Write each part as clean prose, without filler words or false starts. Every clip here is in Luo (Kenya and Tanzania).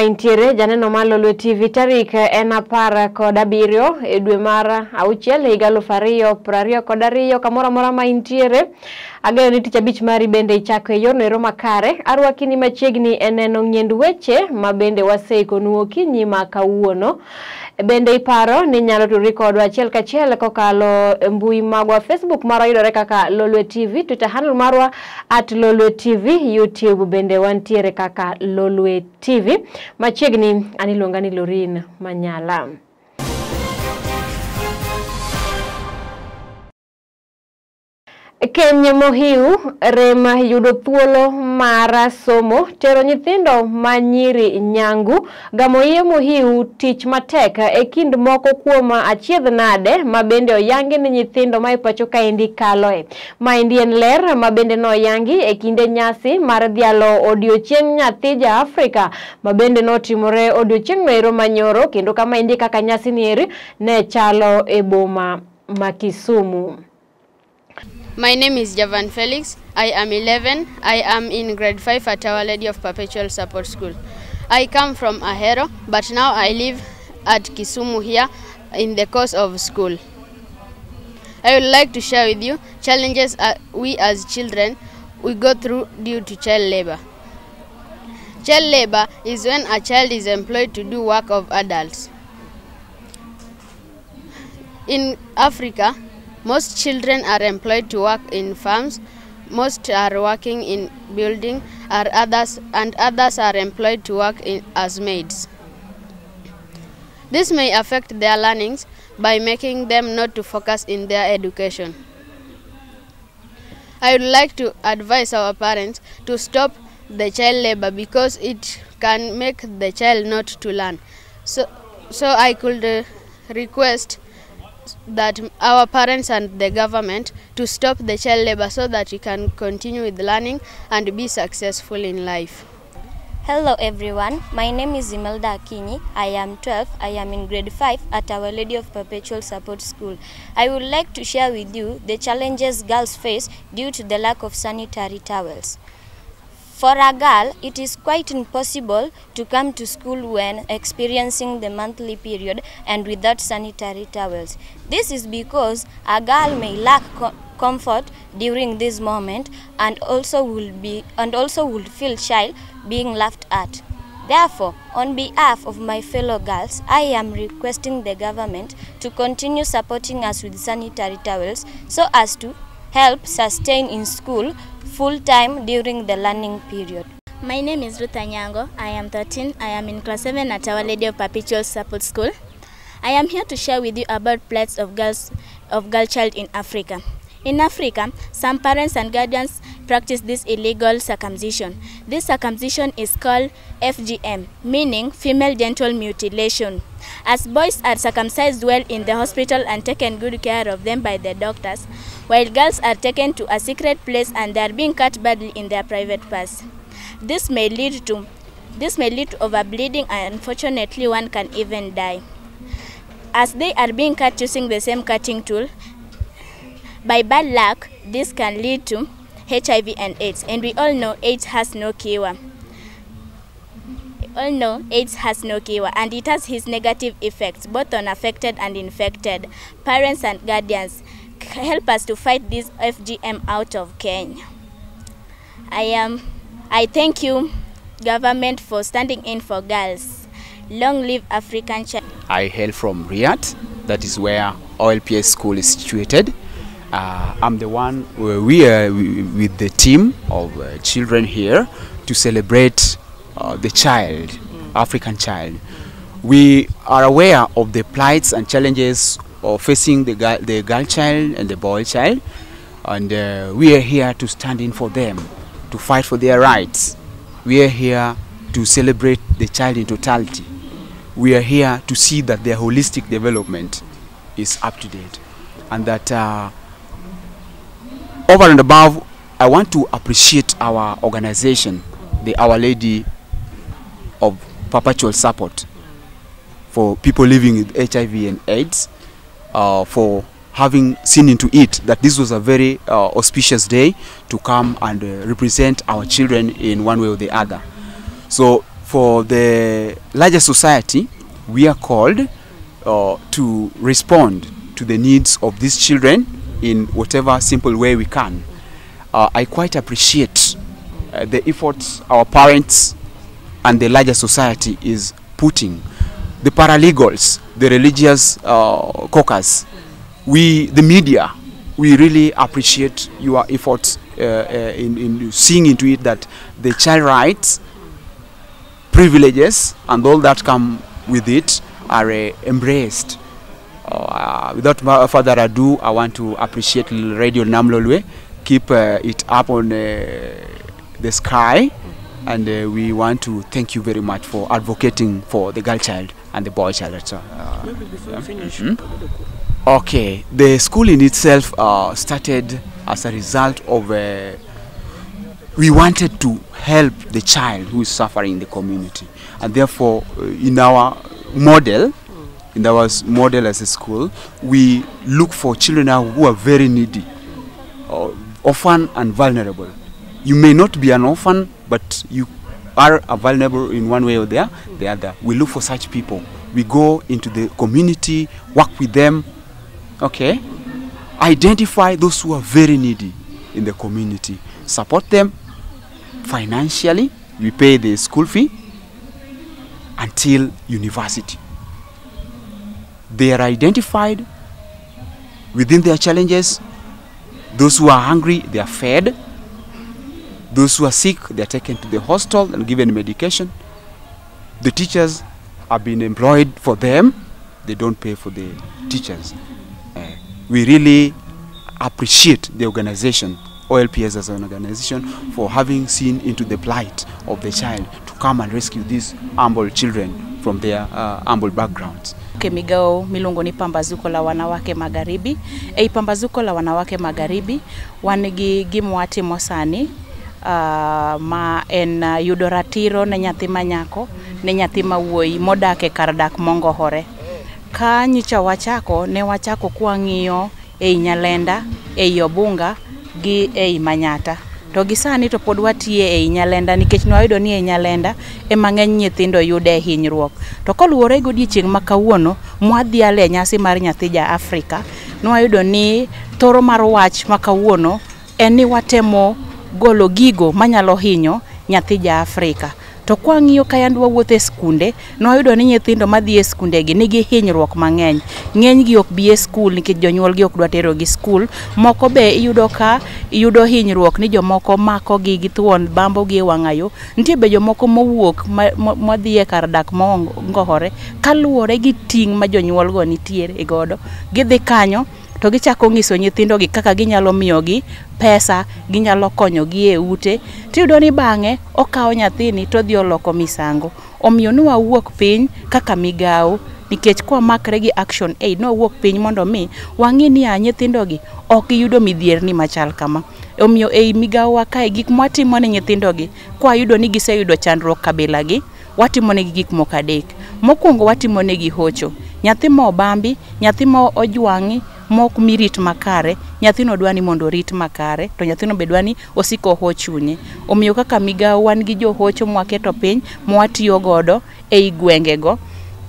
intiere janeno mar Lolwe TV tarik en 17 e dwe mar 6 higa 2022 kamoro amora ma intiere. Ageno ni tich abich mari bende ichako e yorno ero makare. Arwaki ni machiegni e neno ng'iend weche ma bende waseikonu okinyi ma kawuono. Bende iparo ni inyalo tudri kodwa achiel kachiel kokalo e mbui magwa Facebook marwa yudore kaka Lolwe TV, Twitter handle marwa @LolweTV, YouTube bende wantiere kaka Lolwe TV. Machiegni an iluonga ni Lorin Manyala. Keny mohiu rem yudo thuolo mar somo, tero nyithindo ma nyiri nyangu, gamo iye mohiu, tich matek e kind moko kuom achiedh nade ma bende oyangi ni nyithindo ma e pacho kaendi kaloe. Maendi en ler ma bende noyangi e kinde nyasi mar dhialo odiochieng' nyathi ja Afrika ma bende notimore odiochieng' noero manyoro, kendo kama endi kaka nyasi nieri ne chalo e boma ma Kisumu. My name is Javan Felix. I am 11. I am in grade 5 at Our Lady of Perpetual Support School. I come from Ahero, but now I live at Kisumu here in the course of school. I would like to share with you challenges we as children we go through due to child labor. Child labor is when a child is employed to do work of adults. In Africa, most children are employed to work in farms, most are working in building, and others are employed to work as maids. This may affect their learnings by making them not to focus in their education. I would like to advise our parents to stop the child labor because it can make the child not to learn. So I could request that our parents and the government to stop the child labor so that we can continue with learning and be successful in life. Hello everyone, my name is Imelda Akinyi. I am 12. I am in grade 5 at Our Lady of Perpetual Support School. I would like to share with you the challenges girls face due to the lack of sanitary towels. For a girl, it is quite impossible to come to school when experiencing the monthly period and without sanitary towels. This is because a girl may lack comfort during this moment and also would feel shy being laughed at. Therefore, on behalf of my fellow girls, I am requesting the government to continue supporting us with sanitary towels so as to help sustain in school full time during the learning period. My name is Ruth Anyango. I am 13. I am in class 7 at Our Lady of Perpetual Support School. I am here to share with you about plights of girl child in Africa. In Africa, some parents and guardians practice this illegal circumcision. This circumcision is called FGM, meaning female genital mutilation. As boys are circumcised well in the hospital and taken good care of them by the doctors, while girls are taken to a secret place and they are being cut badly in their private parts. This may lead to overbleeding, and unfortunately one can even die. As they are being cut using the same cutting tool, by bad luck, this can lead to HIV and AIDS, and we all know AIDS has no cure. And it has its negative effects, both on affected and infected. Parents and guardians, help us to fight this FGM out of Kenya. I thank you, government, for standing in for girls. Long live African child. I hail from Riyadh. That is where OLPS school is situated. I'm the one where we are with the team of children here to celebrate the child, African child. We are aware of the plights and challenges of facing the girl child and the boy child, and we are here to stand in for them, to fight for their rights. We are here to celebrate the child in totality. We are here to see that their holistic development is up to date, and that over and above, I want to appreciate our organization, the Our Lady of Perpetual Support for people living with HIV and AIDS, for having seen into it that this was a very auspicious day to come and represent our children in one way or the other. So for the larger society, we are called to respond to the needs of these children in whatever simple way we can. I quite appreciate the efforts our parents and the larger society is putting. The paralegals, the religious caucus, we, the media, we really appreciate your efforts in seeing into it that the child rights, privileges, and all that come with it are embraced. Without further ado, I want to appreciate Radio Nam Lolwe. Keep it up on the sky, and we want to thank you very much for advocating for the girl child and the boy child. So, Maybe before you finish, Okay, the school in itself started as a result of we wanted to help the child who is suffering in the community, and therefore in our model, in our model as a school, we look for children who are very needy, orphan and vulnerable. You may not be an orphan, but you are a vulnerable in one way or the other. We look for such people. We go into the community, work with them, okay? Identify those who are very needy in the community. Support them financially. We pay the school fee until university. They are identified within their challenges. Those who are hungry, they are fed. Those who are sick, they are taken to the hostel and given medication. The teachers have been employed for them. They don't pay for the teachers. We really appreciate the organization, OLPS as an organization, for having seen into the plight of the child to come and rescue these humble children from their humble backgrounds. Migao miluongo ni Pambazuko la Wanawake Magharibi. Ei Pambazuko la Wanawake Magharibi wan gi gima watimo sani ma en yudo ratiro ne nyathi ma nyako ne nyathi ma wuoyi modak e kar dak mongohore. Ka nyicha wachako ne wachako kwang'iyo ei Nyalenda, ei Obunga gi ei Manyata. To gi sani to pod watiye ei Nyalenda nikech nwayudo ni ei Nyalenda ema ng'eny nyithindo yude hinyruok. To koluwore gi odiechieng' ma kawuono mwadhiale e nyasi mar nyathi ja Afrika, nwayudo ni thoro mar wach ma kawuono en ni watemo golo gigo manyalo hinyo nyathi ja Afrika. To kwang'iyo ka yande wawuotho e skunde, nwayudo ni nyithindo madhi e skundegi nigi hinyruok mang'eny. Ng'enygi ok bi e skul nikech jonyuolgi ok dwa terogi skul. Moko be iyudo ka yudo hinyruok ni jomoko makogi gi thuon, bambogi e wang'ayo. Nitie be jomoko mowuok madhi e kar dak mongohore kaluwore gi ting' ma jonyuolgo nitiere godo. Gidhi kanyo to gichako ng'iso nyithindogi kaka ginyalo miyogi pesa, ginyalo konyogi e ute. Tiyudo ni bang'e okawo nyathini to odhi oloko misango. Omiyo ne wawuok piny kaka migawo nikech kwamakre gi Action Aid ne wawuok piny mondo mi wang'i ni a nyithindogi ok giyudo midhierni machal kama. Omiyo ei migawo wa kae gik mwatimo ne nyithindogi kwayudo ni giseyudo chandruok kabila gi, watimo negi gik moko adek. Mokwongo watimo negi hocho. Nyathi ma obambi, nyathi ma ojwang'i, mok mi rit makare, nyathino dwa ni mondo orit makare, to nyathino be dwa ni osiko oho chunye. Omiyo kaka migawo wan gi johocho mwaketo piny mwatiyo godo ei gwengego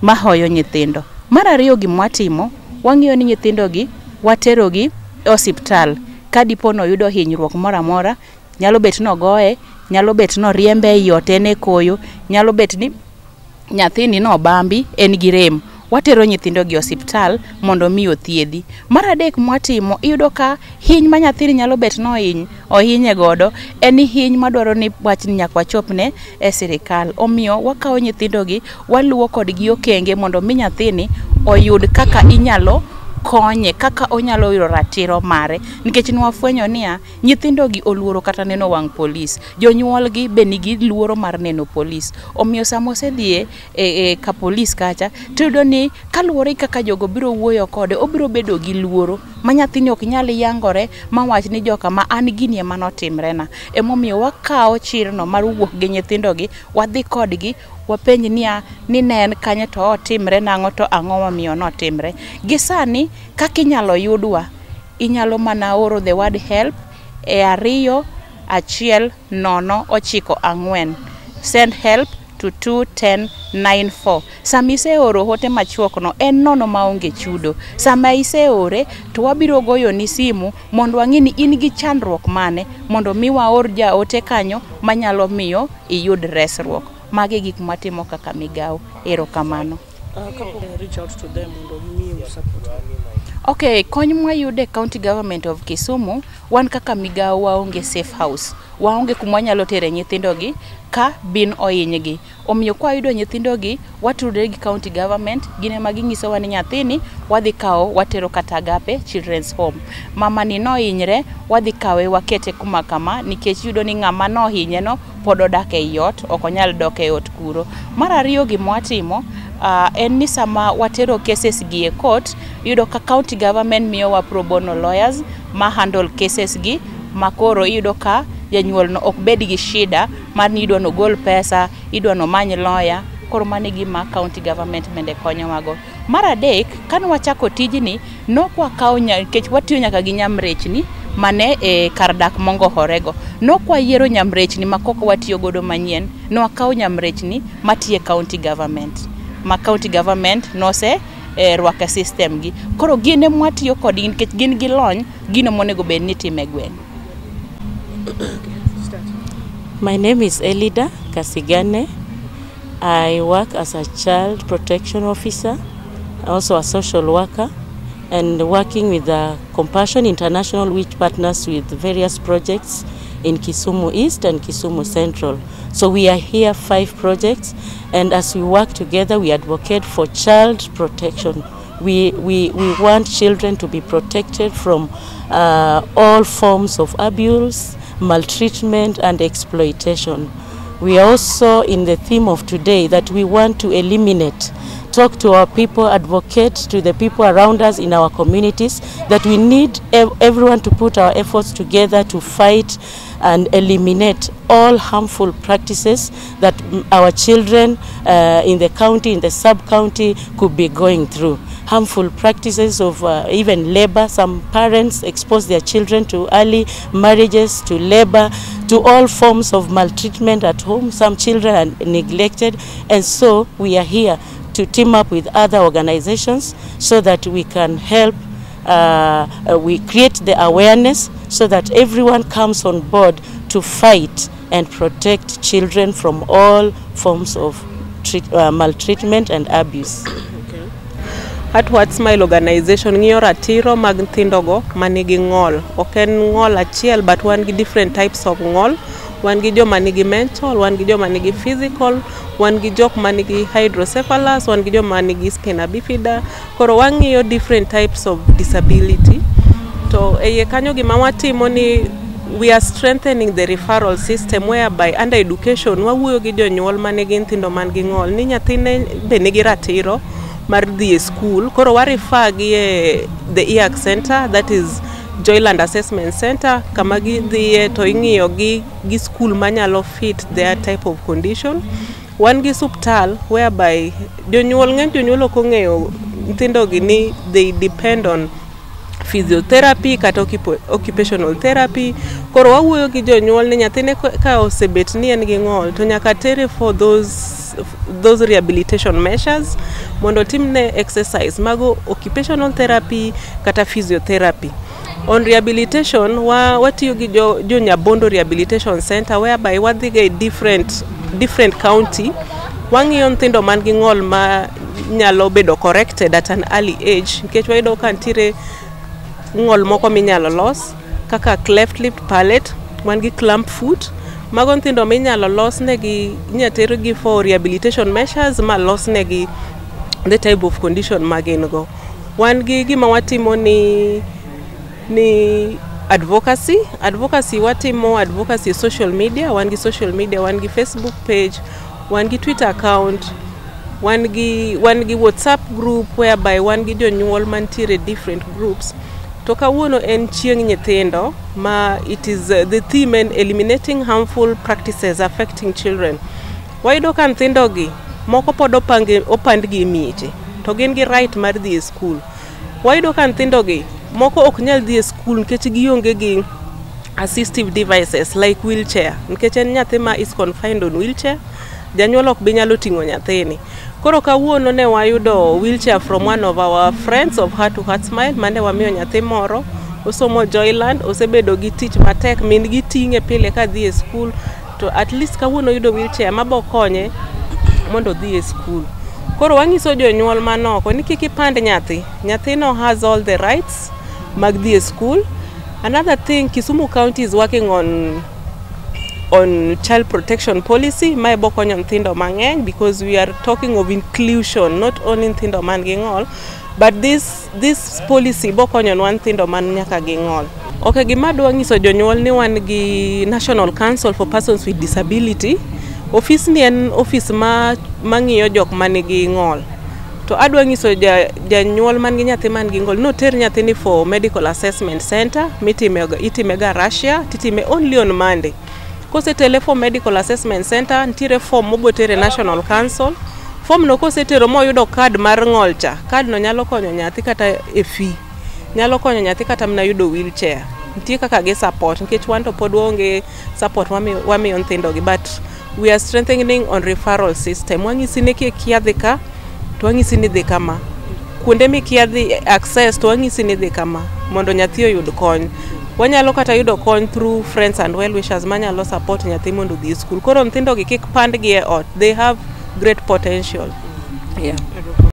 mahoyo nyithindo. Mar ariyo gimwatimo, wang'iyo ni nyithindogi waterogi e osiptal. Ka dipo noyudo hinyruok moro amora, nyalo bet nogoye, nyalo bet noriembe ei ot en e koyo, nyalo bet ni nyathini nobambi en gi rem. Watero nyithindogi e osiptal mondo mi othiedhi. Mar adek mwatimo, iyudo ka hiny ma nyathini nyalo bet no ohinye godo en hiny madwaro ni wachni nyaka wachopne e sirikal. Omiyo wakawo nyithindogi waluwo kodgi okenge mondo mi nyathini oyud kaka inyalo konye, kaka onyalo yudo ratiro mare. Nikech nwafwenyo niya, nyithindogi oluoro kata neno wang' polis. Jonyuolgi be nigi luoro mar neno polis. Omiyo sama osedhi e ka polis kacha, tiyudo ni kaluwore gi kaka jogo biro wuoyo kode, obiro bedo gi luoro ma nyathini ok nyal yangore ma wach ni joka ma an gini ema notimrena. Emomiyo wakawo chirno mar wuok gi nyithindogi, wadhi kodgi, wapenj niya ni ne en kanye to otimre nang'o to ang'o momiyo notimre. Gi sani kaka inyalo yudwa, inyalo mana oro the word help e 2 1 0 9 4. Send help to 21094. Sama iseoro ote machuok no, en nono maonge chudo. Sama iseore to wabiro goyoni simu mondo wang'e ni in gi chandruok mane, mondo mi waor jaote kanyo manyalo miyo iyud resruok. Magi e gik mwatimo kaka migawo. Erokamano. Reach out to them mondo miu support. Okay, kony mwayudo e county government of Kisumu, wan kaka migawo waonge safe house. Waonge kuma wanyalo tere nyithindogi ka bin ohinygi. Omiyo kwayudo nyithindogi, watudore gi county government, gin ema ginyisowa ni nyathini wadhi kawo watero kata Agape Children's Home. Mama ni nohinyre, wadhi kawe wakete kuma kama, nikech iyudo ni ng'ama nohinye no pod odak ei ot, ok onyal dok e ot kuro. Mar ariyo gima watimo, en ni sama watero cases gi e court, iyudo ka county government miyowa pro bono lawyers ma handle cases gi, ma koro iyudo ka janyuol no ok bed gi shida mar ni idwa nogol pesa, idwa nomany lawyer. Koro mano e gima county government bende konyowago. Mar adek, kane wachako tijni, nok wakawo nikech watiyo nyaka gi nyamrechni mane e kar dak mongohorego. Nok wayiero nyamrechni ma koko watiyo godo manyien, ne wakawo nyamrechni matiyo e county government. Ma county government nose rwako e system gi. Koro gin ema watiyo kodgi nikech gin gi lony, gino monego bed ni itimo e gweng'. My name is Elida Kasigane. I work as a child protection officer, also a social worker, and working with the Compassion International, which partners with various projects in Kisumu East and Kisumu Central. So we are here 5 projects, and as we work together, we advocate for child protection. We want children to be protected from all forms of abuse, maltreatment, and exploitation. We are also in the theme of today that we want to eliminate, talk to our people, advocate to the people around us in our communities, that we need everyone to put our efforts together to fight and eliminate all harmful practices that our children in the county, in the sub-county could be going through. Harmful practices of even labor. Some parents expose their children to early marriages, to labor, to all forms of maltreatment at home. Some children are neglected, and so we are here to team up with other organizations so that we can help, we create the awareness so that everyone comes on board to fight and protect children from all forms of maltreatment and abuse. Heartward Smile organization ng'iyo ratiro mag nyithindogo manigi ng'ol. Ok en ng'ol achiel, but wan gi different types of ng'ol. Wan gi joma nigi mental, wan gi joma nigi physical, wan gi jok manigi hydrocephalus, wan gi joma nigi spina bifida. Koro wang'iyo different types of disability. To eiye kanyo gima watimo ni we are strengthening the referral system whereby under education wawuoyo gi jonyuol manigi nyithindo man gi ng'ol ni nyathine be nigi ratiro mar dhi e school. Koro wa refer gi e the EAC center, that is Joyland Assessment Center, kama gidhiye to ing'iyo gi school manyalo fit their type of condition. Wan gi suptal whereby jonyuol ng'eny jonyuol ok ong'eyo nyithindogi ni they depend on physiotherapy kata occupational therapy. Koro wawuoyo gi jonyuol ni nyathine ka osebet ni en gi ng'ol to nyaka tere for those rehabilitation measures mondo timne exercise mago occupational therapy kata physiotherapy. On rehabilitation, watiyo gi jo Nyabondo Rehabilitation Center whereby wadhi ga e different county, wang'iyo nyithindo man gi ng'ol ma nyalo bedo corrected at an early age, nikech wayudo ka nitiere ng'ol moko minyalo los kaka cleft lip palate, wan gi clamp foot. Mago nyithindo minyalo los negi, inyalo tergi for rehabilitation measures ma los negi the type of condition ma gin go. Wan gi gima watimo ni advocacy. Advocacy watimo advocacy social media, wan gi social media, wan gi Facebook page, wan gi Twitter account, wan gi WhatsApp group whereby wan gi jonyuol mantiere different groups. To kawuono en chieng' nyithindo ma it is the theme en eliminating harmful practices affecting children. Wayudo ka nyithindogi moko pod opandgi e mieche to gin gi right mar dhi e school. Wayudo ka nyithindogi moko ok nyal dhi e school nikech gionge gi assistive devices like wheelchair, nikech en nyathi ma is confined on wheelchair. Janyuol ok bi nyalo ting'o nyathini. Koro kawuono ne wayudo wheelchair from one of our friends of Heart to Heart Smile mane wamiyo nyathi moro osomo Joyland, osebedo gi tich matek, min gi ting'e pile kadhi e skul to at least kawuono oyudo wheelchair mabo konye mondo odhi e skul. Koro wanyiso jonyuol manoko ni kik ipand nyathi. Nyathino has all the rights mag dhi e skul. Another thing, Kisumu County is working on child protection policy mae bo konyo nyithindo mang'eny because we are talking of inclusion, not only nyithindo man gi ng'ol, but this policy bo konyonwa nyithindo man nyaka gi ng'ol. Okay, gima adwa nyiso jonyuol ni wan gi National Council for Persons with Disability. Ofis ni en ofis ma mang'iyo jok manigi ng'ol. To adwa nyiso janyuol man gi nyathi man gi ng'ol noter nyathini for medical assessment center mitime itime ga Russia titime only on Monday. Kosetele for medical assessment center nitiere form mobotere National Council. Form no kosetero moyudo card mar ng'ol cha, card no nyalo konyo nyathi kata e fee. Nyalo konyo nyathi kata mana yudo wheelchair. Nitie kaka gi support nikech wan to pod waonge support wamiyo nyithindo gi, but we are strengthening on referral system. Wang'isi ni kikia dhi ka to wang'isi ni dhi kama. Kuonde mikia dhi access to wang'isi ni dhi kama mondo nyathi oyud kony. Wanyalo kata yudo kony through friends and well wishers manyalo support nyathi mondo odhi e skul. Koro nyithindo gi kik pandgi e ot. They have great potential. Yeah.